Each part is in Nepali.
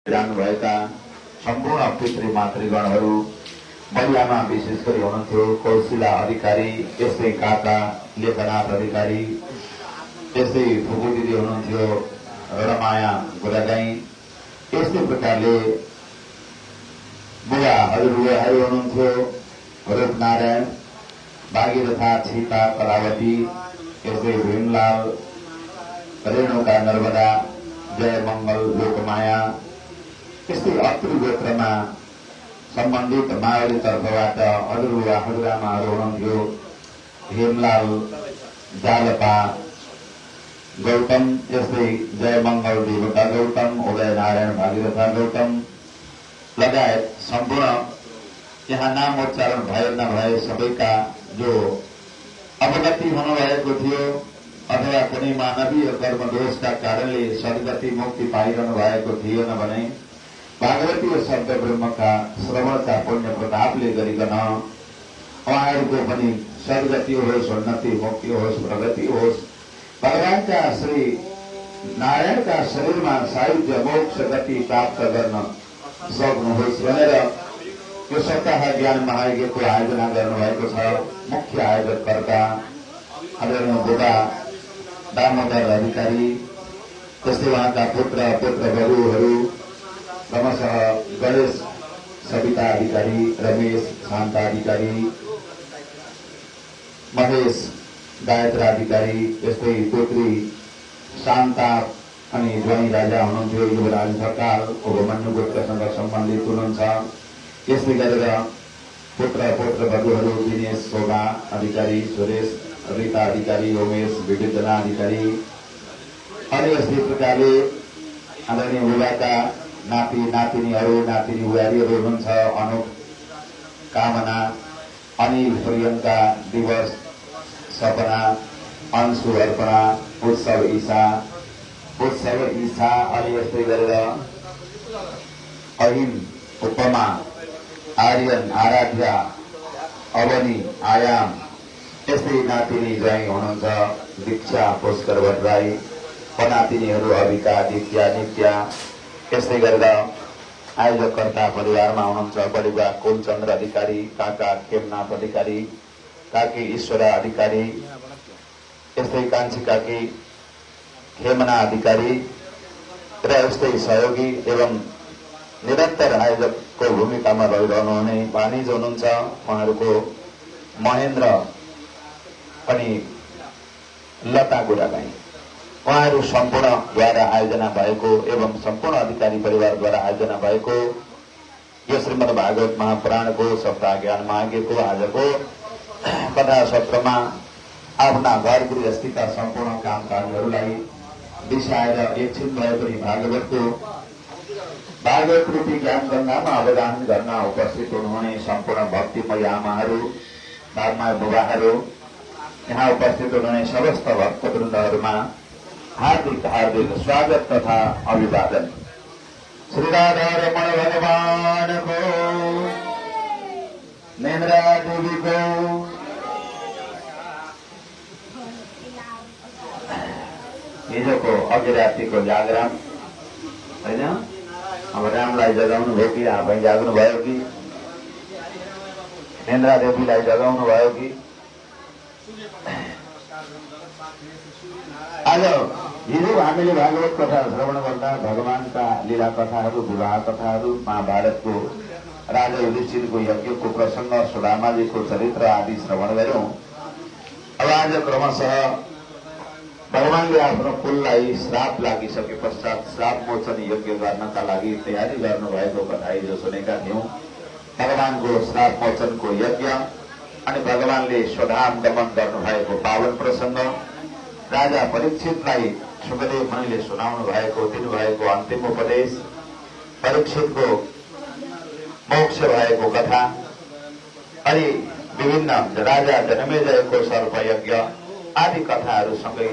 जानुभएका सम्पूर्ण पितृमातृगणहरू महिलामा विशेष गरी हुनुहुन्थ्यो कौशिला अधिकारी, यस्तै काका लेखनाथ अधिकारी, यस्तै फुपू दिदी हुनुहुन्थ्यो रमाया गुरागाई, यस्तै प्रकारले बुवा हजुरबुवाहरू हुनुहुन्थ्यो रूपनारायण, भागीरथा छिता कलावती, यस्तै भीमलाल, रेणुका नर्मदा, जय मङ्गल लोकमाया, यस्तै अत्रि गोत्रमा सम्बन्धित मावली तर्फबाट हजुरबुवा हजुरआमाहरू हुनुहुन्थ्यो हेमलाल, जालपा गौतम, यस्तै जय मङ्गल देवता गौतम, उदय नारायण भागीरथा गौतम लगायत सम्पूर्ण यहाँ नाम उच्चारण भए नभए सबैका जो अपगति हुनुभएको थियो अथवा कुनै मानवीय कर्मदोषका कारणले सद्गति मुक्ति पाइरहनु भएको थिएन भने भागवतीय शब्द ब्रह्मका श्रवणका पुण्य प्रतापले गरिकन उहाँहरूको पनि सद्गति होस्, उन्नति मुक्ति होस्, प्रगति होस्, भगवानका श्री नारायणका शरीरमा सायुज्य मोक्ष गति प्राप्त गर्न सक्नुहोस् भनेर यो सप्ताह ज्ञान महायज्ञको आयोजना गर्नुभएको छ। मुख्य आयोजककर्ता आदरणीय बुबा दामोदर अधिकारी, त्यस्तै उहाँका पुत्र पुत्रवधूहरू क्रमशः गणेश सविता अधिकारी, रमेश शान्ता अधिकारी, महेश गायत्रा अधिकारी, यस्तै पुत्री शान्ता अनि ज्वाइँ राजा हुनुहुन्थ्यो युवराज ढकाल, उपमन्यु गोत्रसँग सम्बन्धित हुनुहुन्छ। यस्तै गरेर पुत्र पुत्रवधूहरू दिनेश शोभा अधिकारी, सुरेश रीता अधिकारी, उमेश विवेचना अधिकारी अनि यस्तै प्रकारले आदरणीय बुबाका नाति नातिनीहरू नातिनी बुहारीहरू हुनुहुन्छ अनुप, कामना, अनिल, प्रियङ्का, दिवस, सपना, अंशु, अर्पणा, उत्सव ईसा अनि यस्तै गरेर अहिम, उपमा, आर्यन, आराध्या, अवनी, आयाम, यस्तै नातिनी ज्वाइँ हुनुहुन्छ दीक्षा पुष्कर भट्टराई, पनातिनीहरू अभिका, दित्या, नित्या, यस्तै गरेर आयोजककर्ता परिवारमा हुनुहुन्छ बडीबा कुलचन्द्र अधिकारी, काका खेमनाथ अधिकारी, काकी ईश्वरा अधिकारी, यस्तै कान्छी काकी खेमना अधिकारी र यस्तै सहयोगी एवं निरन्तर आयोजकको भूमिकामा रहिरहनुहुने वाणिज हुनुहुन्छ उहाँहरूको महेन्द्र अनि लता गुरागाई, उहाँहरू सम्पूर्णद्वारा आयोजना भएको एवं सम्पूर्ण अधिकारी परिवारद्वारा आयोजना भएको यो श्रीमद् भागवत महापुराणको सप्ताह ज्ञान महायज्ञको आजको कथा सत्रमा आफ्ना घर गृहस्थीका सम्पूर्ण कामकाजहरूलाई बिसाएर एकछिन भए पनि भागवत रूपी ज्ञान गङ्गामा अवगाहन गर्न उपस्थित हुनुहुने सम्पूर्ण भक्तिमय आमाहरू, भागमय बुबाहरू, यहाँ उपस्थित हुनुहुने समस्त भक्तवृन्दहरूमा हार्दिक हार्दिक स्वागत तथा अभिवादन। श्री राधा रमण भगवानको, नेन्द्रा देवीको, हिजोको अघि रातिको जागरण होइन, अब रामलाई जगाउनु भयो कि आफै जाग्नु भयो कि नेन्द्रा देवीलाई जगाउनु भयो कि आज हिजो हामीले भागवत कथा श्रवण गर्दा भगवानका लीला कथाहरू, विवाह कथाहरू, महाभारतको राजा युधिष्ठिरको यज्ञको प्रसङ्ग, सुदामाजीको चरित्र आदि श्रवण गर्यौं। अब आज क्रमशः भगवानले आफ्नो कुललाई श्राप लागिसके पश्चात श्राप मोचन यज्ञ गर्नका लागि तयारी गर्नुभएको कथा हिजो सुनेका थियौं। भगवानको श्राप मोचनको यज्ञ अनि भगवानले स्वधाम दमन गर्नुभएको पावन प्रसङ्ग, राजा परीक्षितलाई सुखदेव मुनिले सुनाउनु भएको दिनुभएको अन्तिम उपदेश, परीक्षितको मोक्ष भएको कथा अनि विभिन्न राजा जनमेजयको सर्पयज्ञ आदि कथाहरूसँगै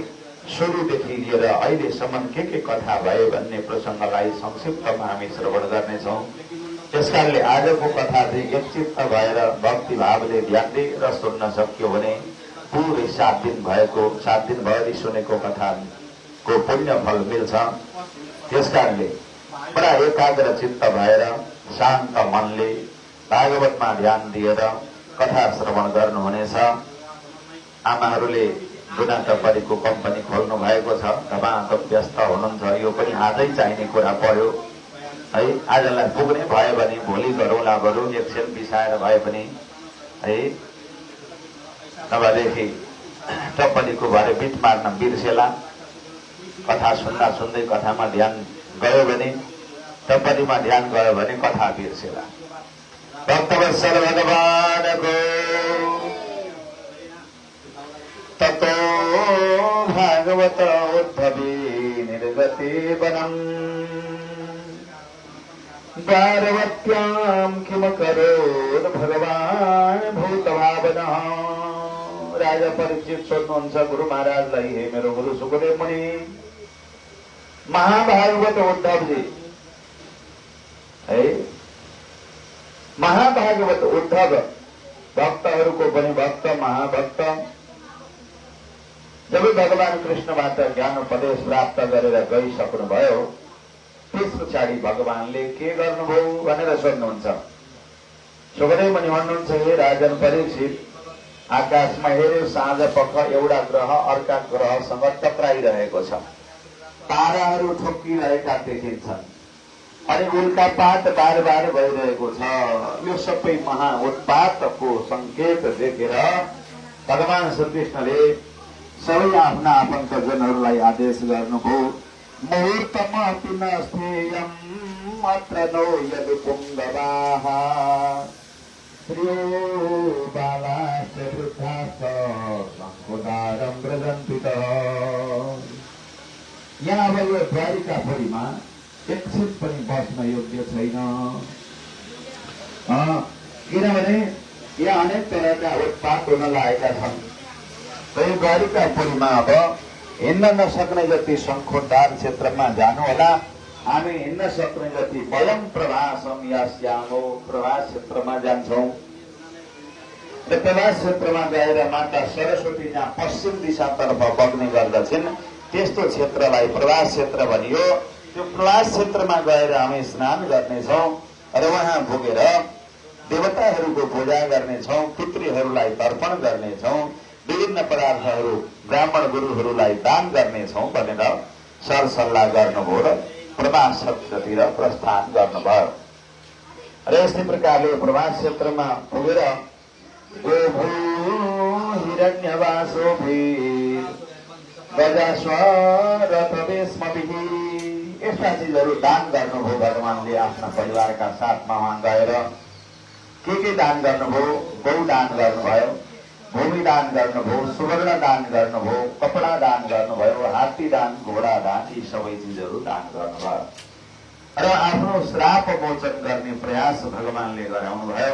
सुरुदेखि लिएर अहिलेसम्म के कथा भए भन्ने प्रसङ्गलाई संक्षिप्तमा हामी श्रवण गर्नेछौँ। त्यसकारणले आजको कथा चाहिँ एकचित्त भएर भक्ति भावले ध्यान दिएर सुन्न सक्यो भने पुरै 7 दिन भरि सुनेको कथाको पुण्य फल मिल्छ। त्यसकारणले बडा एकाग्र चित्त भएर शान्त मनले भागवतमा ध्यान दिएर कथा श्रवण गर्नुहुनेछ। आमाहरूले गुना टप्परीको कम्पनी खोल्नु भएको छ, धमाधम व्यस्त हुनुहुन्छ। यो पनि आजै चाहिने कुरा पर्यो है। आजलाई पुग्ने भयो भने भोलि गरौँला बरु, एकछिन बिसाएर भए पनि है। नभएदेखि टप्परीको भरे बिट मार्न बिर्सेला। कथा सुन्दा सुन्दै कथामा ध्यान गयो भने, टप्परीमा ध्यान गयो भने कथा बिर्सेला। भक्तवत्सल भगवानको ततो भागवत उद्धवे निर्गते वनम् द्वारवत्यां किम करोत् भगवान् भूतभावनः। राजा परीक्षित सोध्नुहुन्छ गुरु महाराजलाई, हे मेरो गुरु सुखदेव मुनि, महाभागवत उद्धवजी है, महाभागवत उद्धव भक्तहरूको पनि भक्त, महाभक्त, जब भगवान कृष्णबाट ज्ञानोपदेश प्राप्त गरेर गइसक्नुभयो, त्यस पछाडि भगवानले के गर्नुभयो भनेर सोध्नुहुन्छ। सुखदेव मुनि भन्नुहुन्छ, हे राजन परीक्षित, आकाशमा हेर्यो साँझ पख एउटा ग्रह अर्का ग्रहसँग टक्राइरहेको छ, ताराहरू ठोक्किरहेका देखिन्छन् अनि उल्कापात बार बार भइरहेको छ। यो सबै महा उत्पातको संकेत देखेर भगवान श्रीकृष्णले सबै आफ्ना आफन्तजनहरूलाई आदेश गर्नुभयो, मुहूर्तमपि न स्थेयम् अत्र नो यदि पुङ्गवाः श्रियो बालाश्च वृद्धाश्च शङ्खोदारं व्रजन्तितः। यहाँ अब यो द्वारिकापुरीमा एकछिन पनि बस्न योग्य छैन, किनभने यहाँ अनेक तरहका उत्पात हुन लागेका छन्। यो द्वारिकापुरीमा अब हिँड्न नसक्ने जति शङ्खोद्धार क्षेत्रमा जानु होला। हामी हिँड्न सक्ने जति वयं प्रवासम यास्यामो, प्रवास क्षेत्रमा जान्छौँ। र प्रवास क्षेत्रमा गएर माता सरस्वती जहाँ पश्चिम दिशातर्फ बग्ने गर्दछन्, त्यस्तो क्षेत्रलाई प्रवास क्षेत्र भनियो। त्यो प्रवास क्षेत्रमा गएर हामी स्नान गर्नेछौँ र वहाँ पुगेर देवताहरूको पूजा गर्नेछौँ, पितृहरूलाई तर्पण गर्नेछौँ, विभिन्न पदार्थहरू ब्राह्मण गुरुहरूलाई दान गर्नेछौँ भनेर सरसल्लाह गर्नुभयो र प्रवास क्षेत्रतिर प्रस्थान गर्नुभयो। र यस्तै प्रकारले प्रवास क्षेत्रमा पुगेर गोभू हिरण्यवासो भीर गजास्वरथवेश्मभिः यस्ता चिजहरू दान गर्नुभयो भगवानले आफ्ना परिवारका साथमा वहाँ गएर। के दान गर्नुभयो? गौ दान गर्नुभयो, भूमि दान गर्नुभयो, सुवर्ण दान गर्नुभयो, कपडा दान गर्नुभयो, हात्ती दान, घोडा दान, यी सबै चिजहरू दान गर्नुभयो र आफ्नो श्राप मोचन गर्ने प्रयास भगवानले गराउनुभयो।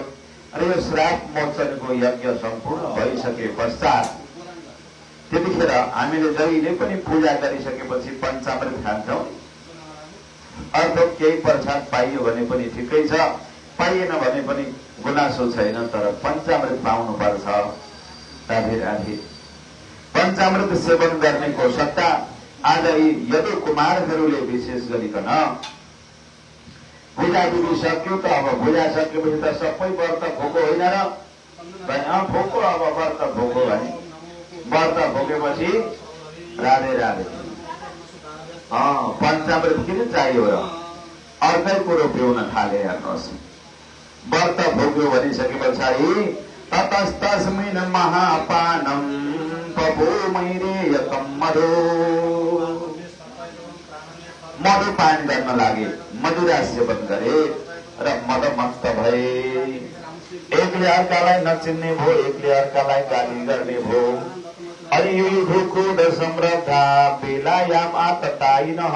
र यो श्राप मोचनको यज्ञ सम्पूर्ण भइसके पश्चात त्यतिखेर हामीले जहिले पनि पूजा गरिसकेपछि पञ्चामृत खान्छौँ। अर्थात् केही प्रसाद पाइयो भने पनि ठिकै छ, पाइएन भने पनि गुनासो छैन, तर पञ्चामृत पाउनुपर्छ। राधे राधे। पञ्चामृत सेवन गर्नेको सट्टा आज यी यदु कुमारहरूले विशेष गरिकन पूजा दिइसक्यो त अब पूजा सकेपछि त सबै व्रत भोगो होइन र भोगो, अब व्रत भोगो भने व्रत भोगेपछि राधे राधे। पञ्चामृत किन चाहियो र? अर्कै कुरो पिउन थाले। हेर्नुहोस्, व्रत भोग्यो भनिसके पछाडि ततस्तस्मिन् महापानं पपुमैरेयकं मधु, मधुपान गर्न लागे, मदिरा सेवन गरे र मदमस्त भए। एकले अर्कालाई नचिन्ने भो, एकले अर्कालाई गाली गर्ने भो। अनि भूकुड समृद्धा बेलायाम आततायिनः,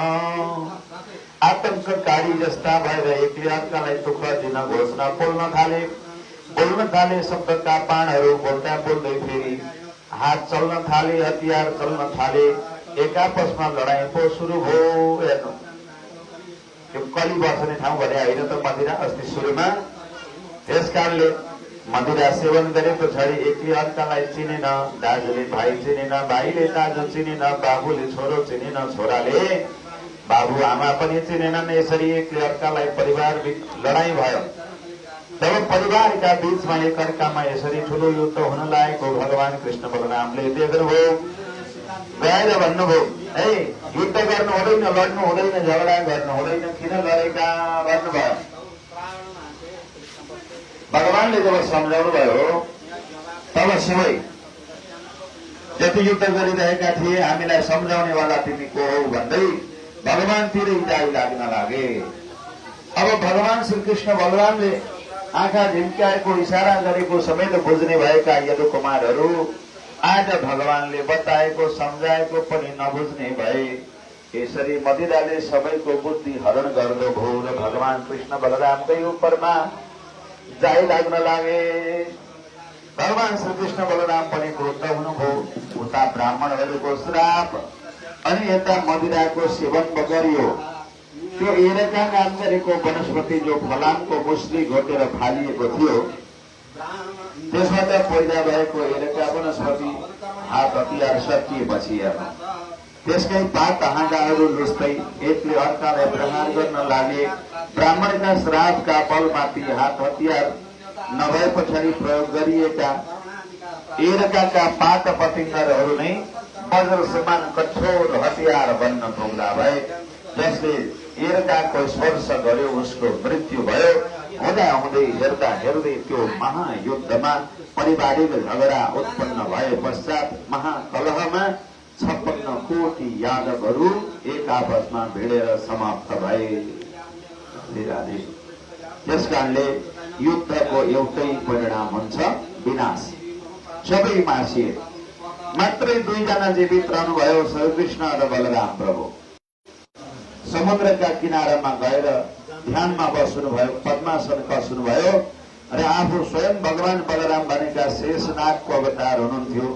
आतंककारी जस्ता भएर एकले अर्कालाई दुःख दिन घोषणा बोल्न थाले। शब्दका बाणहरू बोल्दा बोल्दै फेरि हात चल्न थाले, हतियार चल्न थाले, एक आपसमा लडाईँ पो सुरु भयो। हेर्नु, त्यो कली बस्ने ठाउँ भने होइन त मदिरा अस्ति सुरुमा। त्यस कारणले मदिरा सेवन गरे पछाडि एकले अर्कालाई चिनेन, दाजुले भाइ चिनेन, भाइले दाजु चिनेन, बाबुले छोरो चिनेन, छोराले बाबु आमा पनि चिनेनन्। यसरी एकले अर्कालाई परिवार लडाईँ भयो। तब परिवारका बीचमा एकअर्कामा यसरी ठुलो युद्ध हुन लागेको भगवान कृष्ण बलरामले देख्नुभयो। गएर भन्नुभयो, है युद्ध गर्नु हुँदैन, लड्नु हुँदैन, झगडा गर्नु हुँदैन, किन लडेका भन्नुभयो। भगवानले जब सम्झाउनु भयो तब शिवै जति युद्ध गरिरहेका थिए हामीलाई सम्झाउनेवाला तिमी को हौ भन्दै भगवानतिरै जाइ लाग्न लागे। अब भगवान श्री कृष्ण बलरामले आँखा झिम्क्याएको इशारा गरेको समेत बुझ्ने भएका यदु कुमारहरू आज भगवानले बताएको सम्झाएको पनि नबुझ्ने भए। यसरी मदिराले सबैको बुद्धि हरण गर्नुभयो र भगवान कृष्ण बलरामकै उपरमा जाइ लाग्न लागे। भगवान श्री कृष्ण बलराम पनि क्रुद्ध हुनुभयो। उता ब्राह्मणहरूको श्राप अनि यता मदिराको सेवन गरियो। त्यो एरका नाम गरेको वनस्पति जो फलामको मुस्ली घोटेर फालिएको थियो त्यसबाट पैदा भएको एरका वनस्पति हात हतियार सकिएपछि त्यसकै पात हाँगाहरू लुस्दै एकले अर्कालाई प्रहार गर्न लागे। ब्राह्मणका श्रापका बलमाथि हात हतियार नभए पछाडि प्रयोग गरिएका एरकाका पात पतिङ्गरहरू नै वज्र समान कठोर हतियार बन्न पुग्दा भए। जसले एरकाको स्पर्श गर्यो उसको मृत्यु भयो। हुँदा हुँदै हेर्दा हेर्दै त्यो महायुद्धमा पारिवारिक झगडा उत्पन्न भए पश्चात महाकलहमा 56 कोटी यादवहरू एक आपसमा भिडेर समाप्त भए। त्यस कारणले युद्धको एउटै परिणाम हुन्छ विनाश। सबै मासिए, मात्रै 2 जना जीवित रहनुभयो, श्रीकृष्ण र बलराम प्रभु। समुद्रका किनारामा गएर ध्यानमा बस्नुभयो, पद्मासन कस्नुभयो र आफू स्वयं भगवान बलराम भनेका शेषनागको अवतार हुनुहुन्थ्यो।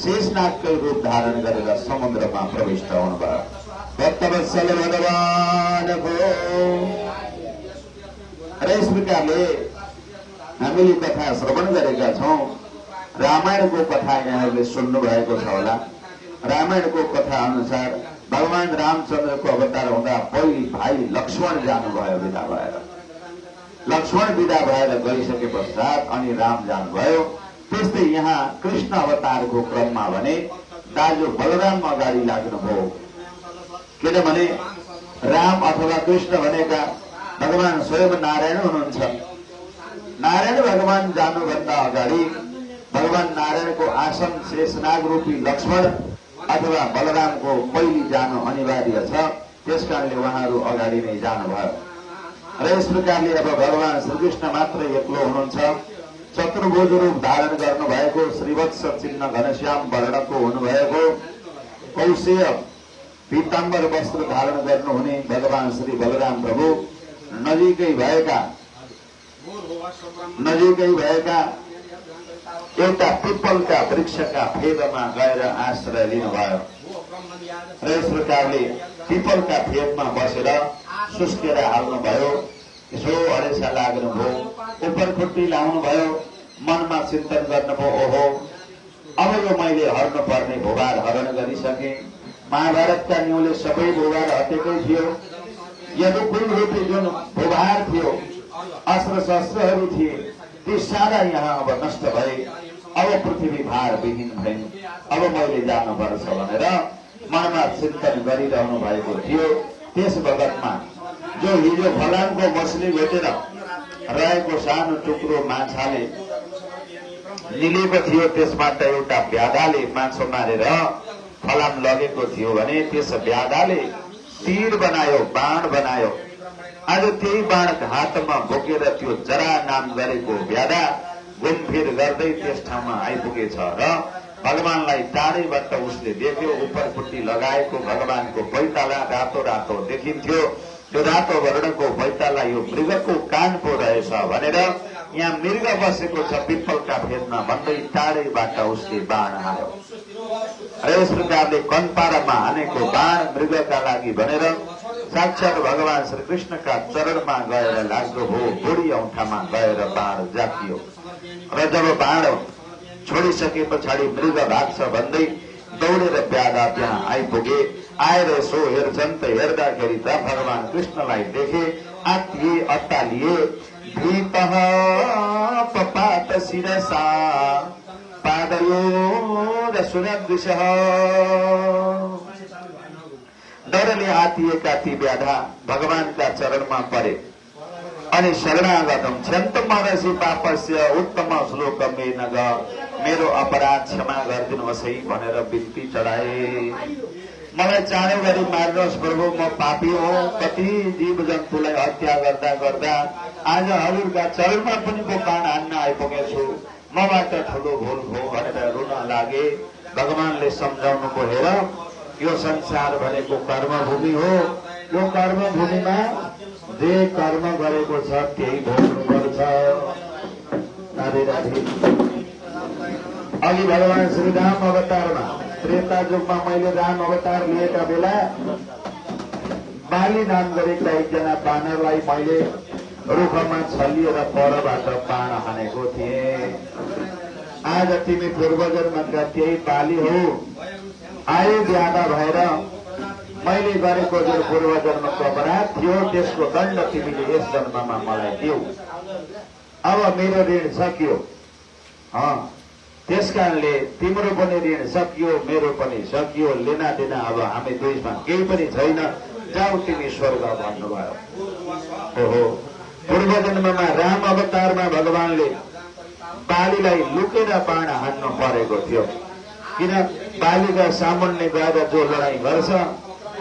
शेषनागकै रूप धारण गरेर समुद्रमा प्रविष्ट हुनुभयो। भक्तवत्सल भगवानको र यस प्रकारले हामीले कथा श्रवण गरेका छौं। रामायणको कथा यहाँहरूले सुन्नु भएको छ होला। रामायणको कथा अनुसार भगवान रामचन्द्रको अवतार हुँदा पहिलो भाइ लक्ष्मण जानुभयो विदा भएर। लक्ष्मण विदा भएर गइसके पश्चात अनि राम जानुभयो। त्यस्तै यहाँ कृष्ण अवतारको क्रममा भने दाजु बलराम अगाडि लाग्नुभयो। किनभने राम अथवा कृष्ण भनेका भगवान स्वयं नारायण हुनुहुन्छ। नारायण भगवान जानुभन्दा अगाडि भगवान नारायणको आसन शेषनाग रूपी लक्ष्मण अथवा बलरामको पहिले जानु अनिवार्य छ। त्यसकारणले उहाँहरू अगाडि नै जानुभयो र यस प्रकारले अब भगवान श्रीकृष्ण मात्र एक्लो हुनुहुन्छ। चतुर्भुज रूप धारण गर्नुभएको, श्रीवत्स चिन्ह घनश्याम वर्णको हुनुभएको, कौशेय पीताम्बर वस्त्र धारण गर्नुहुने भगवान श्री बलराम प्रभु नजिकै भएका एउटा पिपलका वृक्षका फेदमा गएर आश्रय लिनुभयो र यस प्रकारले पिपलका फेदमा बसेर सुस्केर हाल्नुभयो। यसो अडेसा लाग्नुभयो, उपर खुट्टी लाउनुभयो, मनमा चिन्तन गर्नुभयो, ओहो अब यो मैले हर्नु पर्ने भूभार हरण गरिसके। महाभारतका न्यूले सबै भूभार हटेकै थियो। यदुकुल रूपी जुन भूभार थियो, अस्त्र शस्त्रहरू थिए, ती सारा यहाँ अब नष्ट भए। अब पृथ्वी भार विहीन भइन्। अब मैले जानुपर्छ भनेर मनमा चिन्तन गरिरहनु भएको थियो। त्यस बगतमा जो हिजो फलामको मछली भेटेर रहेको सानो टुक्रो माछाले निलेको थियो, त्यसबाट एउटा ब्याधाले माछो मारेर फलाम लगेको थियो भने त्यस ब्याधाले तीर बनायो, बाण बनायो। आज त्यही बाण हातमा बोकेर त्यो जरा नाम गरेको ब्याधा घुमफिर गर्दै त्यस ठाउँमा आइपुगेछ र भगवानलाई टाढैबाट उसले देख्यो। उपरपुट्टी लगाएको भगवानको पैताला रातो रातो देखिन्थ्यो। त्यो रातो वर्णको पैताला यो मृगको कान पो रहेछ भनेर यहाँ मृग बसेको छ पिपलका फेदमा भन्दै टाढैबाट उसले बाण हाल्यो र यस प्रकारले कन्पारामा हानेको बाण मृगका लागि भनेर साक्षात भगवान श्री कृष्णका चरणमा गएर लाग्दो हो। बुढी औँठामा गएर बाण जाकियो र जब बाण छोडिसके पछाडि मृग भाग्छ भन्दै दौडेर ब्याधा त्यहाँ आइपुगे आएर सो हेर्छन् त हेर्दाखेरि त भगवान कृष्णलाई देखे आत्तिए अत्तालिए भीतः पपात शिरसा पादयोर सुरदृशः डरले आतिएका ती व्याधा भगवानका चरणमा परे अनि शरणागतम क्षन्तमरसि पापस्य उत्तम श्लोक मेनग मेरो अपराध क्षमा गरिदिनुहोस् है भनेर बिन्ती चढाए। मलाई चाँडै गरी मार्नुहोस् प्रभु, म पापी हो, कति जीव जन्तुलाई हत्या गर्दा गर्दा आज हजुरका चरणमा पनि म बाण हान्न आइपुगेछु, मबाट ठुलो भूल हो भनेर रुन लागे। भगवानले सम्झाउनु को हेर, यो संसार भनेको कर्मभूमि हो, यो कर्मभूमिमा जे कर्म गरेको छ त्यही भोग्नुपर्छ। राधे राधे। अघि भगवान श्री राम अवतारमा त्रेता युगमा मैले राम अवतार लिएका बेला बाली नाम गरेका एकजना बानरलाई मैले रुखमा छलिएर परबाट बाण हानेको थिएँ। आज तिमी पूर्वजन्मका त्यही बाली हो। आयु ज्यादा भएर मैले गरेको जुन पूर्वजन्मको अपराध थियो त्यसको दण्ड तिमीले यस जन्ममा मलाई दियौ। अब मेरो ऋण सकियो, त्यसकारणले तिम्रो पनि ऋण सकियो, मेरो पनि सकियो, लेना देना अब हामी दुईमा केही पनि छैन, जाऊ तिमी स्वर्ग भन्नुभयो। ओहो, पूर्वजन्ममा राम अवतारमा भगवानले बालीलाई लुकेर बाण हान्नु परेको थियो, किन बालीका सामुन्ने गएर जो लडाईँ गर्छ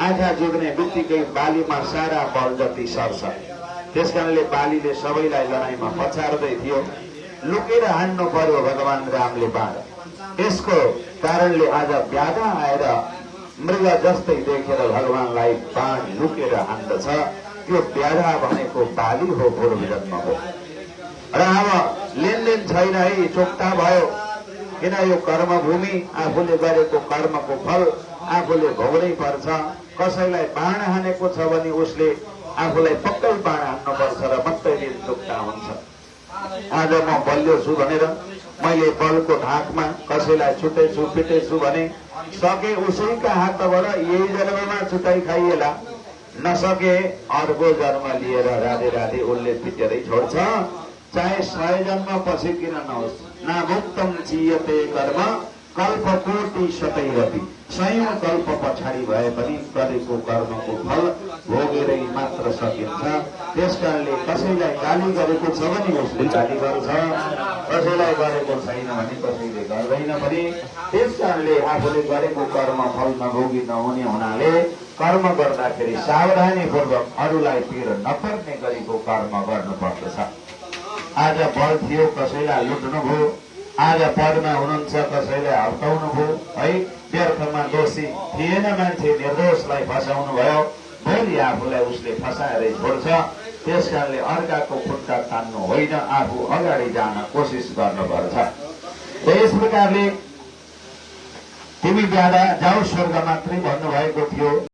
आँखा जोड्ने बित्तिकै बालीमा सारा बल जति सर्छ। त्यसकारणले बालीले सबैलाई लडाईँमा पछार्दै थियो, लुकेर हान्नु पर्यो भगवान रामले बाण। यसको कारणले आज व्याधा आएर मृग जस्तै देखेर भगवानलाई बाण लुकेर हान्दछ। त्यो व्याधा भनेको बाली हो, पूर्व जन्म हो। र अब लेनदेन छैन है, चोक्ता भयो, किन यो कर्मभूमि, आफूले गरेको कर्मको फल आफूले भोग्नै पर्छ। कसैलाई बाण हानेको छ भने उसले आफूलाई पक्कै बाण हान्नुपर्छ र मात्रै दिन चुक्ता हुन्छ। आज म बलियो छु भनेर मैले बलको धाकमा कसैलाई छुटेछु पिटेछु भने सके उसैका हातबाट यही जन्ममा छुटाइ खाइएला, नसके अर्को जन्म लिएर राधे राधे उसले पिटेरै छोड्छ, चाहे 100 जन्म पछि किन नहोस्। नामुक्तम चीयते कर्म कल्पकोटि शतैरपि, 100 कल्प पछाडि भए पनि गरेको कर्मको फल भोगेरै मात्र सकिन्छ। त्यसकारणले कसैलाई गाली गरेको छ भने उसले गाली गर्छ, कसैलाई गरेको छैन भने कसैले गर्दैन पनि। त्यसकारणले आफूले गरेको कर्म फल नभोगी नहुने हुनाले कर्म गर्दाखेरि सावधानीपूर्वक अरूलाई पीड नपर्ने गरेको कर्म गर्नुपर्दछ। आज बल थियो कसैलाई लुट्नुभयो, आज पदमा हुनुहुन्छ कसैलाई हप्ताउनु भयो है, व्यर्थमा दोषी थिएन मान्छे निर्दोषलाई फसाउनु भयो, भोलि आफूलाई उसले फसाएरै छोड्छ। त्यसकारणले अर्काको खुट्टा तान्नु होइन, आफू अगाडि जान कोसिस गर्नुपर्छ। यस प्रकारले तिमी व्याधा जाऊ स्वर्ग मात्रै भन्नुभएको थियो।